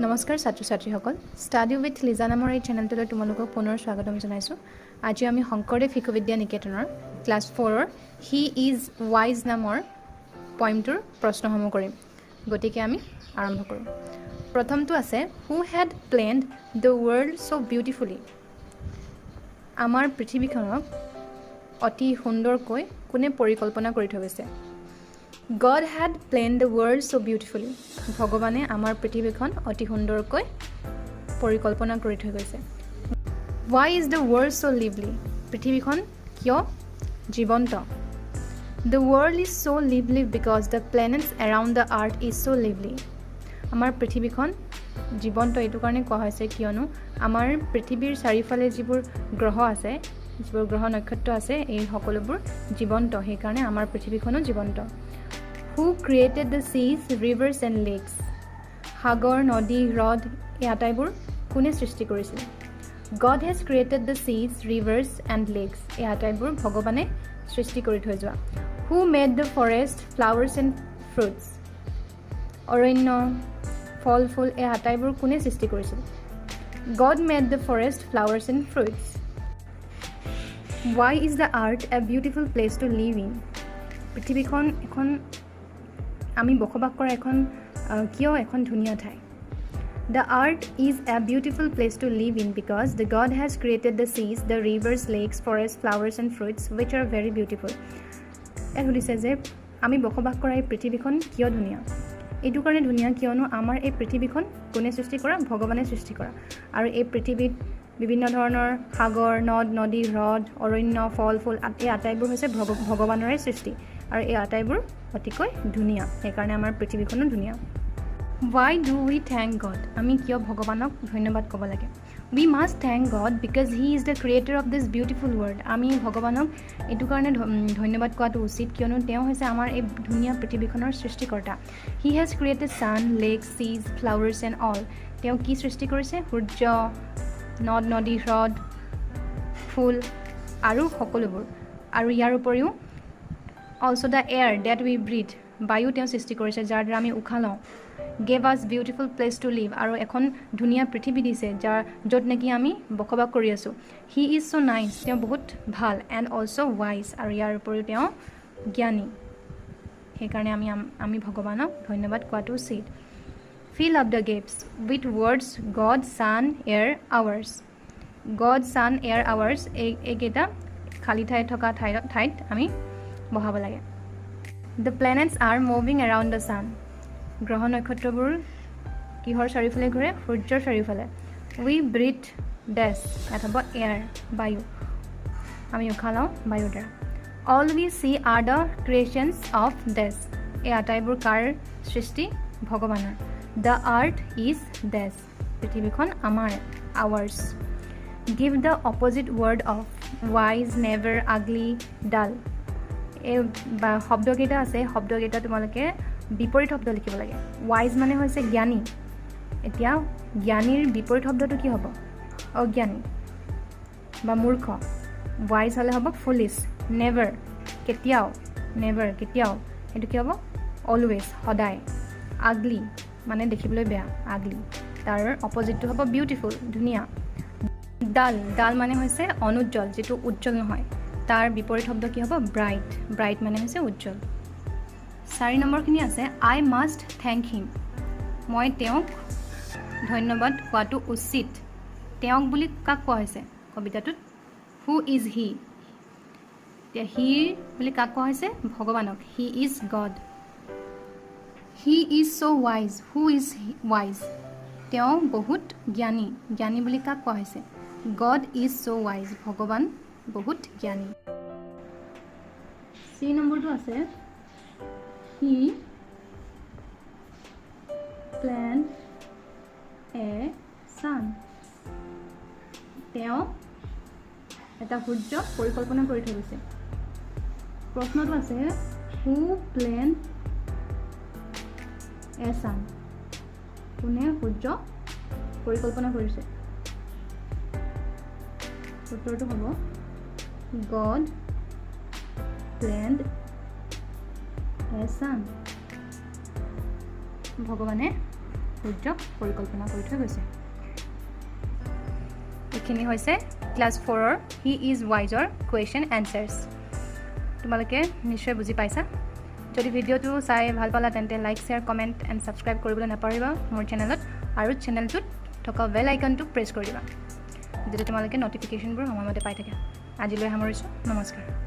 নমস্কাৰ ছাত্ৰ ছাত্ৰীসকল, ষ্টাডি উইথ লিজা নামৰ এই চেনেলটোলৈ তোমালোকক পুনৰ স্বাগতম জনাইছোঁ। আজি আমি শংকৰদেৱ শিশু বিদ্যা নিকেতনৰ ক্লাছ ফ'ৰৰ "he is wise" নামৰ পইমটোৰ প্ৰশ্নসমূহ কৰিম। গতিকে আমি আৰম্ভ কৰোঁ। প্ৰথমটো আছে, "Who had planned the world so beautifully?" আমাৰ পৃথিৱীখনক অতি সুন্দৰকৈ কোনে পৰিকল্পনা কৰি থৈ গৈছে? God had planned the world so beautifully. ভগৱানে আমাৰ পৃথিৱীখন অতি সুন্দৰকৈ পৰিকল্পনা কৰি থৈ গৈছে। Why is the world so lively? পৃথিৱীখন কিয় জীৱন্ত? The world is so lively because the planets around the earth is so lively. আমাৰ পৃথিৱীখন জীৱন্ত এইটো কাৰণে কোৱা হৈছে, কিয়নো আমাৰ পৃথিৱীৰ চাৰিওফালে যিবোৰ গ্ৰহ আছে, যিবোৰ গ্ৰহ নক্ষত্ৰ আছে, এই সকলোবোৰ জীৱন্ত। সেইকাৰণে আমাৰ পৃথিৱীখনো জীৱন্ত। Who created the seas, rivers and lakes? সাগৰ, নদী, হ্ৰদ এই আটাইবোৰ কোনে সৃষ্টি কৰিছিল? God has created the seas, rivers and lakes. এই আটাইবোৰ ভগৱানে সৃষ্টি কৰি থৈ যোৱা। Who made the forest, flowers and fruits? অৰণ্য, ফল ফুল এই আটাইবোৰ কোনে সৃষ্টি কৰিছিল? God made the forest, flowers and fruits. Why is the earth a beautiful place to live in? পৃথিৱীখন এখন আমি বসবাস কৰা এখন কিয় এখন ধুনীয়া ঠাই? The earth is a beautiful place to live in because the God has created the seas, the rivers, lakes, forest, flowers and fruits, which are very beautiful. ইয়াত সুধিছে যে আমি বসবাস কৰা এই পৃথিৱীখন কিয় ধুনীয়া? এইটো কাৰণে ধুনীয়া, কিয়নো আমাৰ এই পৃথিৱীখন কোনে সৃষ্টি কৰা? ভগৱানে সৃষ্টি কৰা। আৰু এই পৃথিৱীত বিভিন্ন ধৰণৰ সাগৰ, নদ নদী, হ্ৰদ, অৰণ্য, ফল ফুল এই আটাইবোৰ হৈছে ভগৱানৰে সৃষ্টি আৰু এই আটাইবোৰ অতিকৈ ধুনীয়া। সেইকাৰণে আমাৰ পৃথিৱীখনো ধুনীয়া। Why do we thank God? আমি কিয় ভগৱানক ধন্যবাদ ক'ব লাগে? We must thank God because he is the creator of this beautiful world. আমি ভগৱানক এইটো কাৰণে ধন্যবাদ কোৱাটো উচিত, কিয়নো তেওঁ হৈছে আমাৰ এই ধুনীয়া পৃথিৱীখনৰ সৃষ্টিকৰ্তা। He has created sun, lake, seas, flowers and all. তেওঁ কি সৃষ্টি কৰিছে? সূৰ্য, নদ নদী, হ্ৰদ, ফুল আৰু সকলোবোৰ। আৰু ইয়াৰ উপৰিও also the air that we breathe. বায়ু তেওঁ সৃষ্টি কৰিছে, যাৰ দ্বাৰা আমি উশাহ লওঁ। Gave us beautiful place to live. আৰু এখন ধুনীয়া পৃথিৱী দিছে, য'ত নেকি আমি বসবাস কৰি আছোঁ। He is so nice. তেওঁ বহুত ভাল। And also wise. আৰু ইয়াৰ উপৰিও তেওঁ জ্ঞানী। সেইকাৰণে আমি ভগৱানক ধন্যবাদ কোৱাটো উচিত। Fill up the gaps with words God, sun, air, ours. God, sun, air, ours, এইকেইটা খালী ঠাইত থকা ঠাইত আমি বহাব লাগে। The planets are moving around the sun. গ্ৰহ নক্ষত্ৰবোৰ কিহৰ চাৰিওফালে ঘূৰে? সূৰ্যৰ চাৰিওফালে। We breathe dash. ইয়াত হ'ব এয়াৰ, বায়ু। আমি উশাহ লওঁ বায়ুৰ দ্বাৰা। All we see are the creations of dash. এই আটাইবোৰ কাৰ সৃষ্টি? ভগৱানৰ। The earth is dash. পৃথিৱীখন আমাৰ, ours. Give the opposite word of wise, never, ugly, dull. এই বা শব্দকেইটা আছে, শব্দকেইটা তোমালোকে বিপৰীত শব্দ লিখিব লাগে। ৱাইজ মানে হৈছে জ্ঞানী। এতিয়া জ্ঞানীৰ বিপৰীত শব্দটো কি হ'ব? অজ্ঞানী বা মূৰ্খ। ৱাইজ হ'লে হ'ব ফুলিছ। নেভাৰ, কেতিয়াও, নেভাৰ কেতিয়াও, সেইটো কি হ'ব? অলৱেজ, সদায়। আগলি মানে দেখিবলৈ বেয়া, আগলি। তাৰ অপজিটটো হ'ব বিউটিফুল, ধুনীয়া। ডাল, ডাল মানে হৈছে অনুজ্জ্বল, যিটো উজ্জ্বল নহয়। তাৰ বিপৰীত শব্দ কি হ'ব? ব্ৰাইট। ব্ৰাইট মানে হৈছে উজ্জ্বল। চাৰি নম্বৰখিনি আছে, I must thank him. মই তেওঁক ধন্যবাদ কোৱাটো উচিত। তেওঁক বুলি কাক কোৱা হৈছে কবিতাটোত? Who is he? এতিয়া হি বুলি কাক কোৱা হৈছে? ভগৱানক। He is God. He is so wise. Who is wise? তেওঁ বহুত জ্ঞানী। জ্ঞানী বুলি কাক কোৱা হৈছে? God is so wise. ভগৱান বহুত জ্ঞানী। চি নম্বৰটো আছে, He planned a sun. তেওঁ এটা সূৰ্য পৰিকল্পনা কৰি থৈ গৈছে। প্ৰশ্নটো আছে, Who planned a sun? কোনে সূৰ্য পৰিকল্পনা কৰিছে? উত্তৰটো হ'ব, God planned a sun. ভগৱানে সূৰ্যক পৰিকল্পনা কৰি থৈ গৈছে। এইখিনি হৈছে ক্লাছ ফ'ৰৰ he is ৱাইজৰ কুৱেশ্যন এনচাৰ্ছ। তোমালোকে নিশ্চয় বুজি পাইছা। যদি ভিডিঅ'টো চাই ভাল পালা, তেন্তে like, share, comment and subscribe কৰিবলৈ নাপাহৰিবা মোৰ চেনেলত আৰু চেনেলটোত থকা বেল আইকনটো প্ৰেছ কৰি দিবা, যাতে তোমালোকে ন'টিফিকেশ্যনবোৰ সময়মতে পাই থাকে। আজিলৈ সামৰিছোঁ, নমস্কাৰ।